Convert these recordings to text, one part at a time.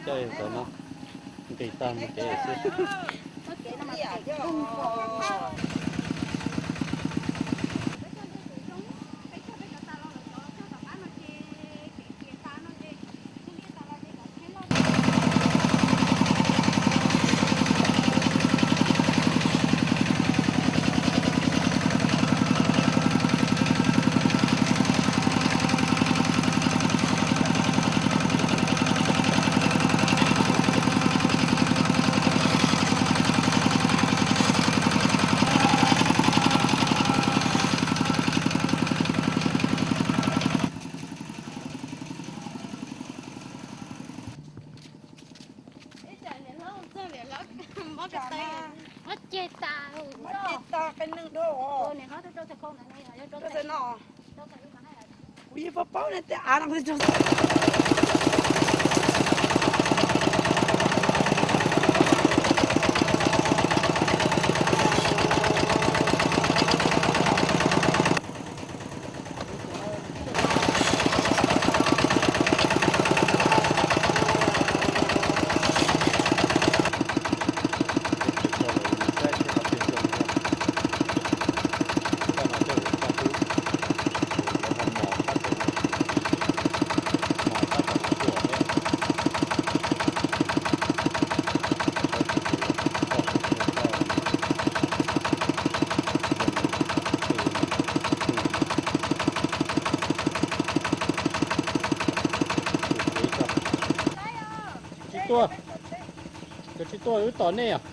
Coj cov no nqis tag mus kev xwb. Muab ceg tas, muab ceg tas qe neeg dhau. Kuv yeej paub paub ne tej av no. Tsis tuaj, cov tsis tuaj wb tos nej os.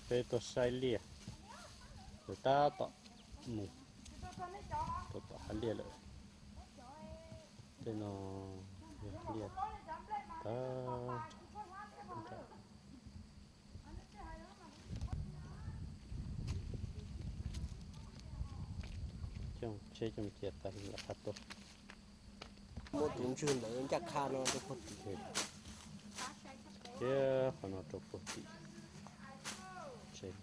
Peb tuaj saib liaj, lawv tab tom mus rau tom hav liaj lawm. Tej no yog liaj tab coj tsheb coj mus cia tas lawm qab tuaj. Muab tus ntswg ntawd ncaj qha no rau puag tim, thiab qhov no rau puag tim tsev.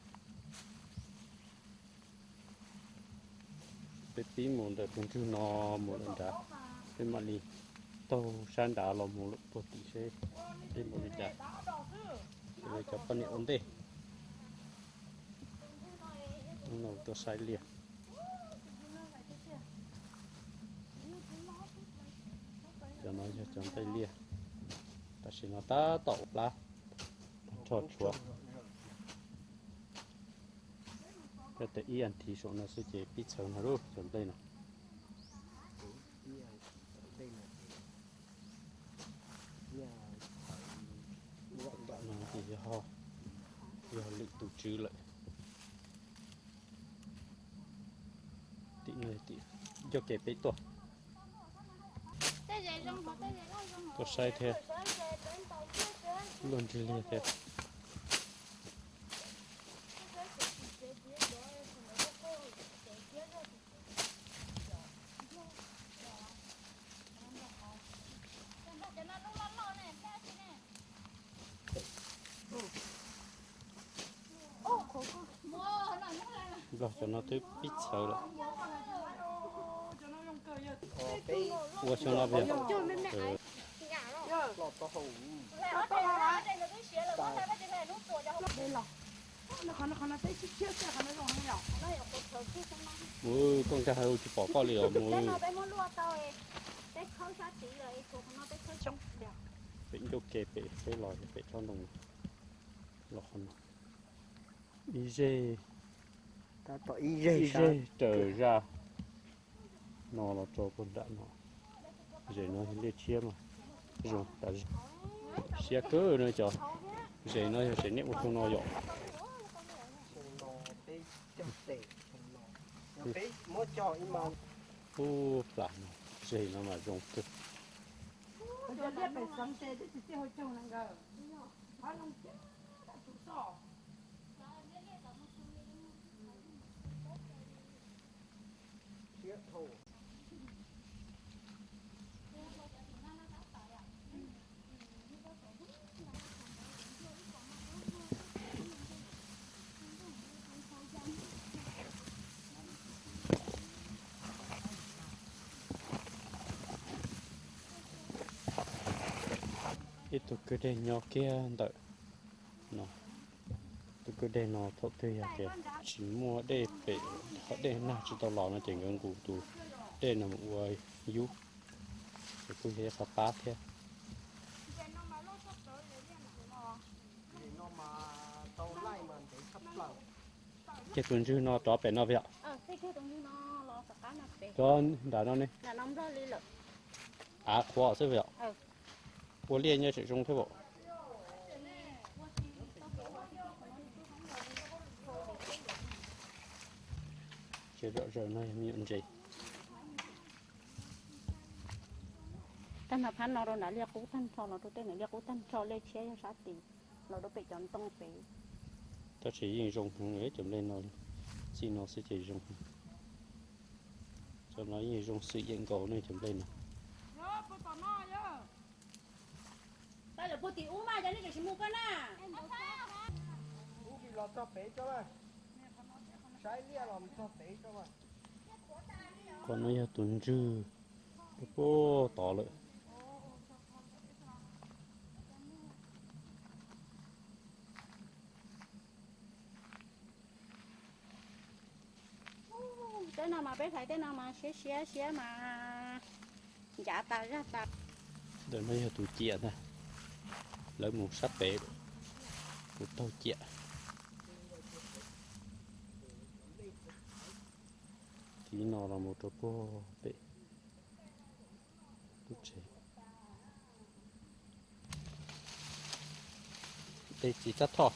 Peb pib mus ntawm tus ntswg no mus lawm nrad, peb mam li taug sab nrad los mus lawm puag tim seb peb mus li cas. Ces cov poj niam ua ntej no tuaj saib liaj. Cov no yog cov nqaij liaj, tam sim no tab tom ua plab rho tshuav. Koj tes ib as thiv saum no xwb ces pib txhawv no lub cov nqaij no. Ces yog, yog lwm tus tswv lawm. Tim no tim ncauj ke peb tuaj, tuaj saib thiab, luaj nrig liag thiab. Nplog cov no twb pib txhawv lawm. Ua xyoo no pes. Mus, koj nkag hauv tsis pom koj li os mus. Pem ncauj ke pem peb los pem tsob ntoo los qhov no. Ib zeg, ib zeg raws zaj no los rau puag nram no. Zem no yog liaj tshiab mas zoo tas zog. Siab kawg no cov zem no yog zem nej ua xyoo no yom. Ub, plam no, zem no mas zoo kawg. Ib tug kwj deg nyob kiag ntawm no. Tus kwj deg no thaum twg yog tias tsis muaj dej pem, qhov dej nag tsis tau los no ces nkawd nqus tus dej no mus ua yub, ces kuj yog ib qho pab thiab. Ces tus ntswg no rov pem no yom? Cov nram no ne? Av qhuav xwb yom? Ua liaj nyob tseem zoo thiab as. Ces zom zaws no yog me nyuam ntses. Tag nrho phab no rau nram liaj qub tag nrho, los rau tej nram liaj qub tag nrho, liaj tshiab yog sab tid, los rau pem cov ntoo pem. Tab sis yeej zoo heev cov nplej no, txij no xwb ces zoo heev. Cov no yeej zoo xwm yeem nkaus ne cov nplej no. Tab lawm puag tim ub mas cov nej tsis mus koj na. Ub los txog pem tso mas. Saib liaj los txog pem tso mas. Qhov no yog tus ntswg rau puag tod lawm. Tej no mas peb hlais tej no mas siab siab siab mas ncav tas zaj tas. Ntawm no yog tus ciam ntag, lawv mus sab pem, tus taug ciam. Tiv no los mus rau puag pem lub tsev. Dej txiv tab thoj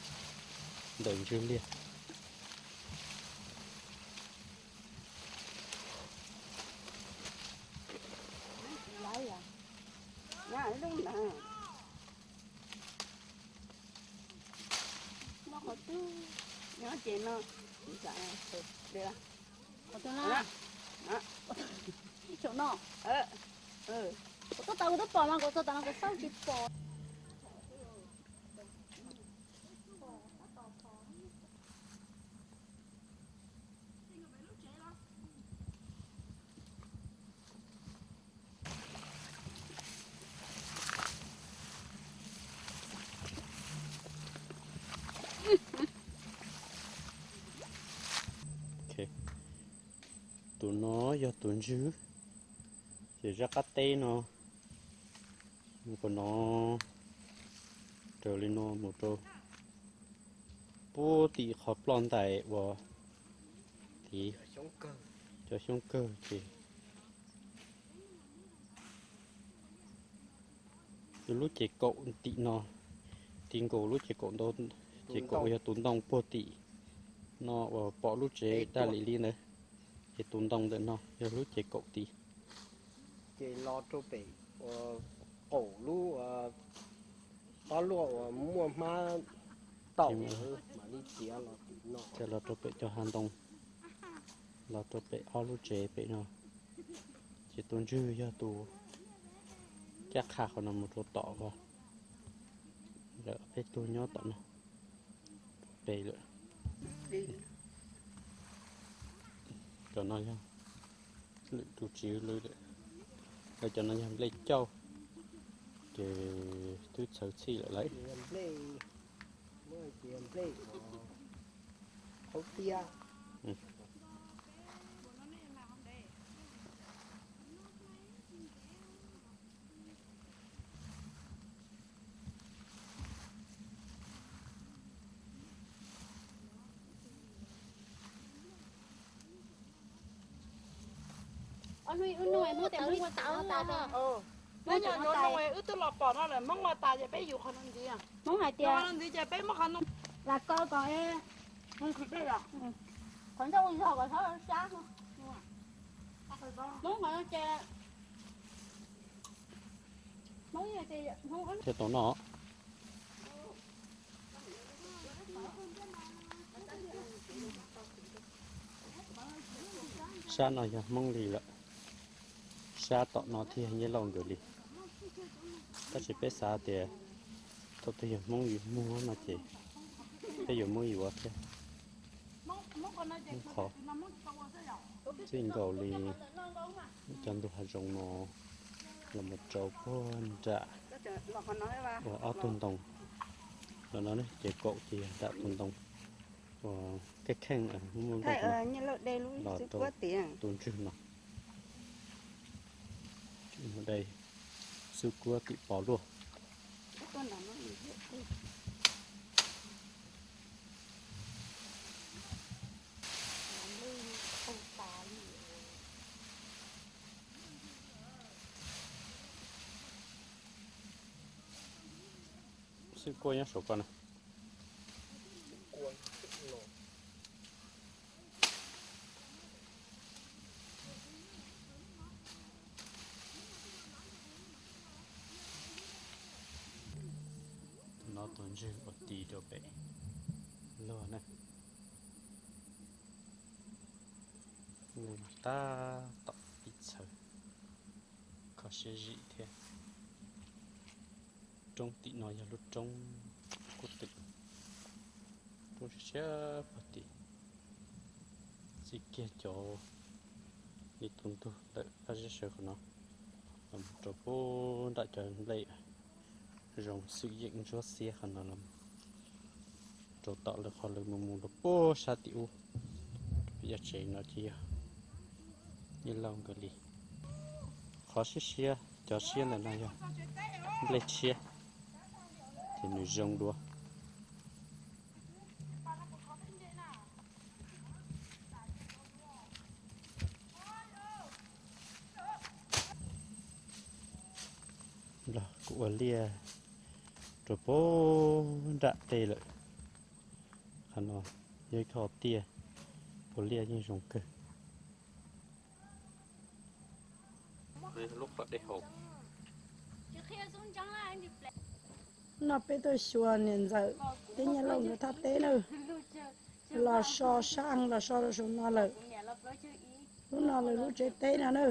ntawm ntswg liaj. Qhov twg na? Ib tsoom no. Kuv tuaj tas kuv twb pom mas kuv txog tas no kuv xauj tsis pom. Tus no yog tus ntswg, ces zaj qab teb no mus qhov no, raws li no mus rau puag tim qhov ploj ntais uas tid cov xyoob kawg ces yog lub ces kaum tim no, tid nkaus lub ces kaum ntau, ces kaum yog tus ntoo puag tim no uas pom lub tsev daj lim li ntawd, ces tus ntoo ntawm no yog lub ces kaum tid. Ces los rau pem qaum lub ob luaj uas muaj hmab taum mam li txiav los tim no. Ces los rau pem cov hav ntoo, los rau pem ob lub tsev pem no, ces tus ntswg yog tus caj qha qhov no mus rau tom ko lawm, peb tug nyob tom no pem lawm. Cov no yog lwm tus tswv lawm, cov no yog nplej cauj, ces twb txhawv txhij lawm lauj. Ob hnub wb nug Hmoob tias Hmoob ua tau tas, Hmoob nyuam nyuav nug wb twb los pom no lawm, Hmoob ua tas ces peb yus qhov no ntxiv. Hmoob hais tias ntxiv ces peb muab qhov no las ko kom qhov ncauj ua zog kom txhob sab. Hmoob qhov no ces Hmoob ces Hmoob thiaj tau noj. Sab no yog Hmoob li lawm, sab tom no thiaj yog Nyiaj Lauj nkawd li. Tab sis peb xav tias thaum twg yog Hmoob yus muag no ces peb yuav muab yuav thiab. Qhov txij nkaus li cov ntug hav zoov no los mus rau puag nram uas ob tug ntoo los no ne, ces kaum ces yog nram tus ntoo uas kheej kheej muaj nkauj los rau tus ntswg no. Mus de xub kuab tim pov luaj. Xwb kuaj nyob saum ko na. No tus ntswg uas tis rau pem luag na. Tab tom pib txhawv, kho siab zim thiab. Roob tim no yog lub roob kub twm, roob siab siab puag tim. Txij kiag cov li tus ntug lawm laj zeb sawv qhov no los rau puag nram cov nplej zoo xwm yeem ntsuab xiab qhov no los rau tom lawv qhov lawv mus mus rau puag sab tim ub. Peb cov tsev no ces yog Nyiaj Lauj nkawd li. Qhov siab siab, cov siab ntawm no yog nplej tshiab, ces nws zoo dua. Los kuv ua liaj rau puag nram tej lawm. Qhov no yog ib qho tiaj, ua liaj yeej zoo kawg. No peb tuaj xyuas niam ntxawm thiab Nyiaj Lauj nkawd thaj teb na. Los so sab los so rau saum no lawm. Lub no lawv lub tsev teb no na.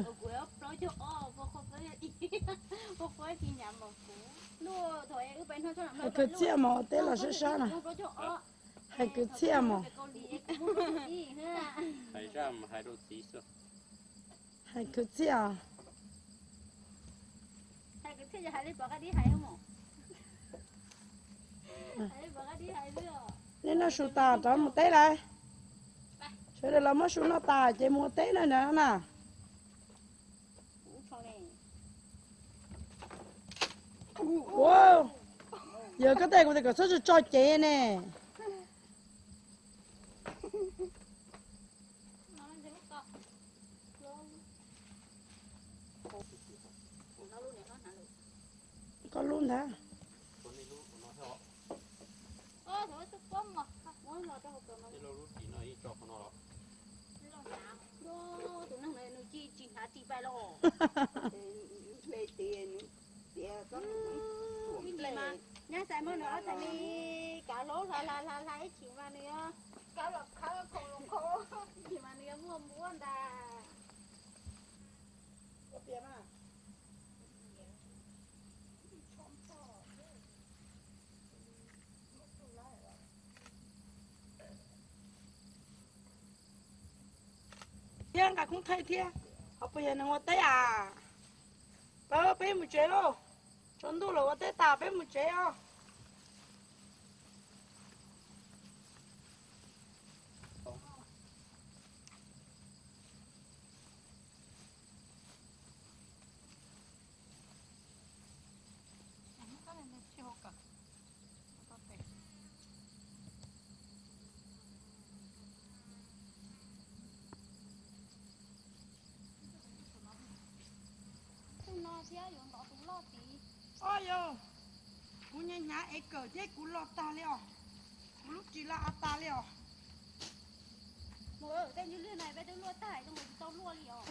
Hais kwv txhiaj mas ua teb los sab sab na. Hais kwv txhiaj mas. Hais kwv txhiaj. Nej noj su tas rov mus teb lawm. Sawv daws los muab su noj tas ces mus ua teb na na. Yog koj tej kuv tias kom txhob tso tso cev ne. Koj lub ntag. Tus neeg no nws tsis hnav ris pais los. Nyab xaiv muab nws ob txhais me kav hlau hla hla hla hla ib chim mas nws yuav kav los khawb khoom los khoom, ib chim mas nws yuav muaj npua ntag. Thiab nqa koob thaij thiab, ho puas yog neeg ua teb as? Pab peb mus tsev lauj, tsaus ntuj lawm ua teb tas peb mus tsev os. Tus no thiab yuav ntov tus loj tid. Os yos, kuv hnyav hnyav es kawm thiab kuv los tag li os. Kuv lub ris laj av tas li os. Mus tej ntsis liaj na peb twb luaj tag zoo nkaus tsis tau luaj li os.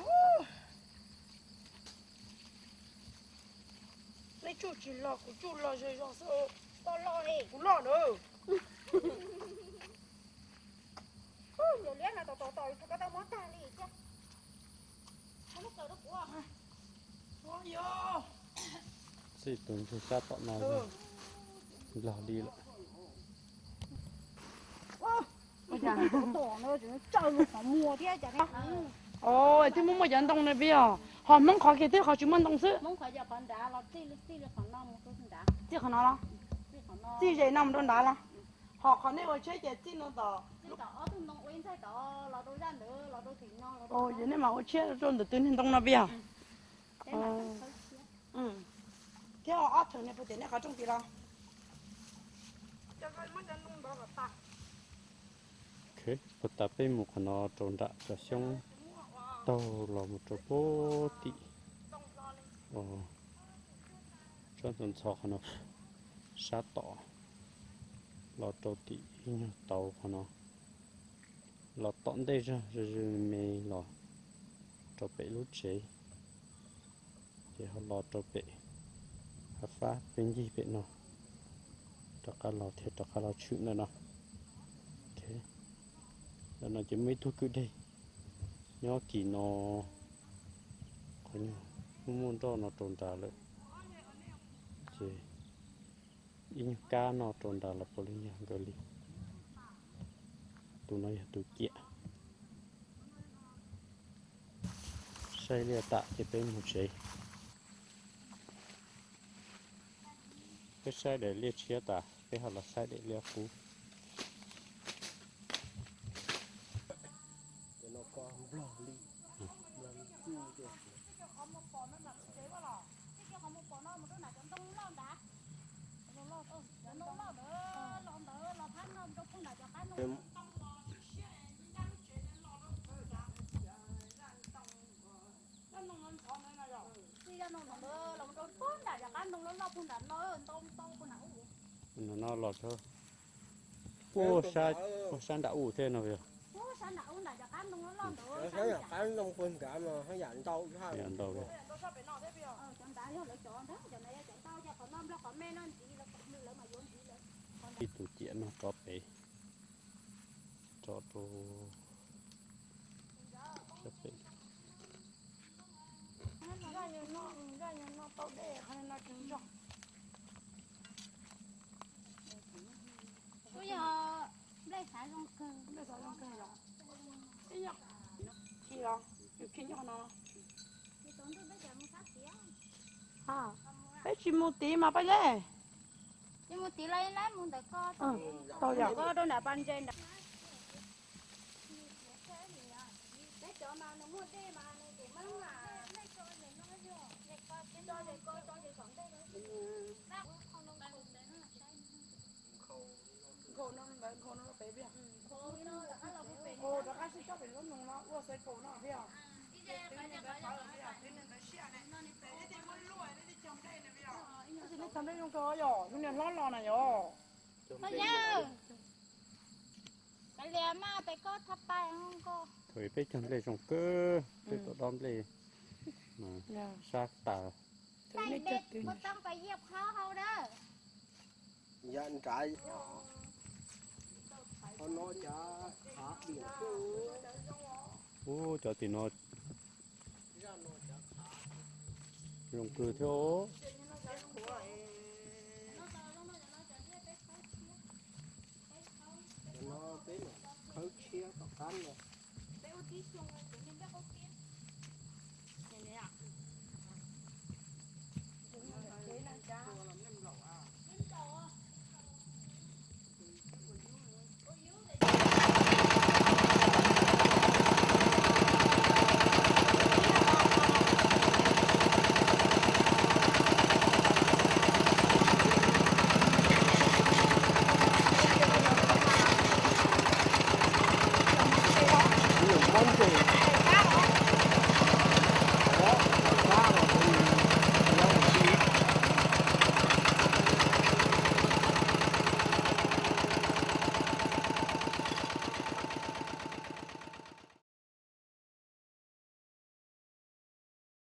Nej tsuj tsis loj, kuv tsuj loj zog zog xwb. Koj loj li, kuv loj na. Ub, liab no tom tom tom rau koj tau muab tag li thiab. Txij tus ntsuag sab tom no nplog li lawm. Twb muaj muaj cov ntoo na peb os, ho Hmoob qhov kiag twb qhov tsis muaj ntoo xwb. Txij qhov no los? Txij ze no mus rau nrad los? Ho qhov nej ua tsheb ces txij no tom. Yog nej mam ua tsheb rau ntawm tus niag ntoo no peb os. Thiab ob thaum no puas tias nej qhov rooj tid los? Puag ta peb mus qhov no rau nram cov xyoob taug los mus rau puag tim tsob ntxhov ntxhov qhov no sab tom los rau tim ib nyuag tauv qhov no. Los tom ntej zog ze me los rau pem lub tsev, ces ho los rau pem hav fab peb ncig pem no, rov qab los thiab rov qab los tshwm ntawm no. Ntawm no ces muaj ib tug kwj deg nyob kis no, qhov nyuag muaj muaj nroj no rau nrad lawm, ces ib nyuag kab no rau nrad los puav leej yog nkawd li. Tus no yog tus ciam. Saib liaj tas ces peb mus tsev. Peb saib daim liaj tshiab tas peb ho los saib daim liaj qub. No los rau ua sab nram u thiab no yog. Yam ntau li. Ib tug ciam no rov pem, rov rau sab pem. Kuj yog nplej xav zoo kawg. Khi los, yus khi nyob qhov no. Peb tsis mus tid mas Paj Zeb. Tsis mus tid los mus ntawm ko. Tau yom. Ko rau nram pas ntses nrad. Nkhaus no ntawd, nkhaus no rau pem peb. Nkhaus rov qab sib tsob pem lub noog no ua xav kaum no peb os. Twb nws ntawd pawv peb os, twb nws ntawd siab ne, pem neb tej muaj luaj neb tej cog nplej ne peb os. Tab sis neb cog nplej zoo kawg yom, lub niag hlob los na yom. Thaum peb cog nplej zoo kawg, peb tuaj dob nplej sab tas. Yav nrad, qhov no cov khav diam xwb. Ub, cov tim no zoo kawg thiab. Cov no peb mam khawb tshiab tom qab no.